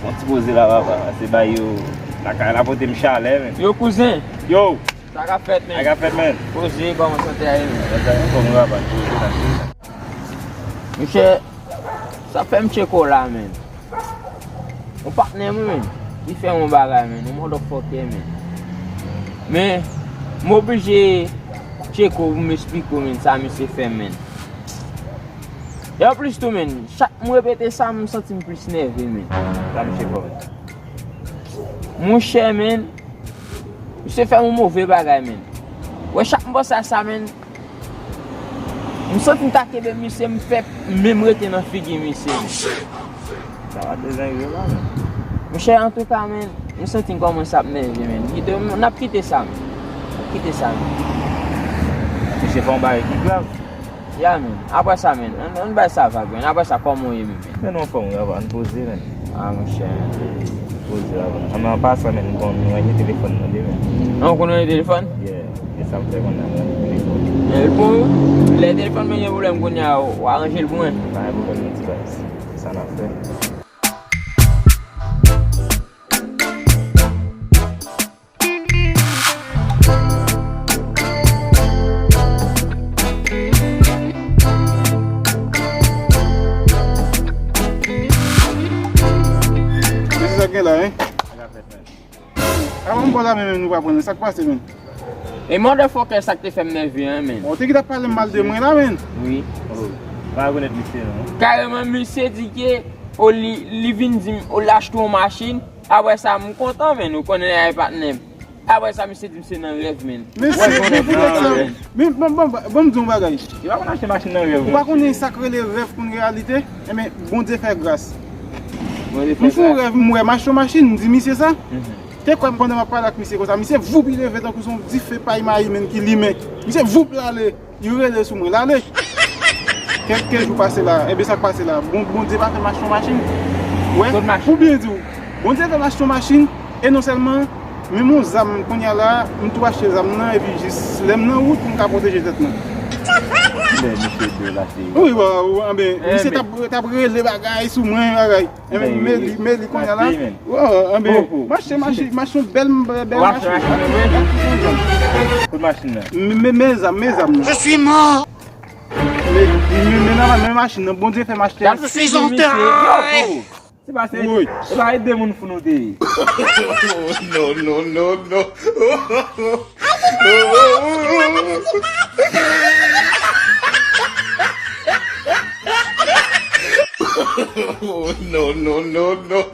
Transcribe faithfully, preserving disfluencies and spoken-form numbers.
Yon ti poze la, papa. Se bay yo lakay la pote m chalè, men. Yo, kouzen. Yo! Sa k ap fèt, men? Sa k ap fèt, men? Poze, kòman sante a ye, men? Sa anfòm, papa. Poze, nan poze. Monchè, sa fè m tcheko la, men. Yon patnè mwen, men. Li fè yon bagay, men. Yon motherfucker, men. Men, m oblije tcheko pou m esplike w, men, sa misye fè, men. E anplis tou, men, chak m repete sa, m santi m plis nève, men. Sa misye fè, men? Monchè, men, misye fè yon move bagay, men. Wè, chak m panse a sa, men, m santi m ta kenbe misye, m fè men m rete nan figi misye, men. Sa pa te zen yo la, men. Monchè, antouka, men, m santi m kòmanse ap nève, men. Kite, n ap kite sa, men. N ap kite sa, men. Misye fè yon bagay ki grav. Ya, men. Apre sa, men. Ann, ann bay sa vag, men. Apre sa, kòman w ye, men? Men non, fanm, ann poze, men. Ah, monchè. Poze la, men. An, an pasan, men, m konn range telefòn nan, men. An, w konn range telefòn? Yeah. E sa m fè konn nan range telefòn. Men, bon, lè telefòn mwen gen pwoblèm kounye a, w aranje l pou mwen. Pa gen pwoblèm, non, ti baz. Se sa n ap fè. Mesye, sa k gen la, hein? Avan m pran la, men, men nou pa pran l. Sa k pase, men? E motherfucker, sa k te fè m nève an, men. Ou te ki t ap pale m mal de mwen la, men. Wi. Oh. Pa rekonèt misye, non. Kareman, misye di ke, o, li, li vin di m, o, l achte yon machin. Apre sa, m kontan, men, ou konnen, ay, patnè m. Apre sa, misye di m se nan rèv, men. Mesye, men pou nèg sa, men, men, bon, bon, bon, m di yon bagay. Li pa konn achte machin nan rèv, non. Ou pa konnen sa k rele rèv konn reyalite? Enben, Bondye fè gras. Bondye fè gras. M fè yon rèv, m wè m achte yon machin, m di misye sa. Mhm. Te kwè m pandan m ap pale ak misye konsa, misye voup li leve tankou se yon dife pay mayi, men, ki limen. Misye voup l ale. Li rele sou mwen, l ale. Kèk, kèk jou pase la, enben sa k pase la. Bon, Bondye pa fè m achte yon machin. Wè, pou byen di w, Bondye fè m achte yon machin, e non sèlman, menm yon zam, kounye a la, m tou achte zam nan, epi jis lè m nan wout, m ka pwoteje tèt mwen. Kilè misye de la, se? Wi, wè, wè, anben, misye t ap, t ap rele bagay sou mwen, bagay. Enben, men li, men li kounye a la. Wè, wè, enben, m achte machin, m achte yon bèl, bèl machin. Kote machin nan? Men, men, men zam, men zam nan. Je suis mort. Men, men, men, men machin nan, Bondye fè m achte. Je suis enterré. Se pa se, se pa ede moun fou nou te ye. Non, non, non, non. Non, non, non, non.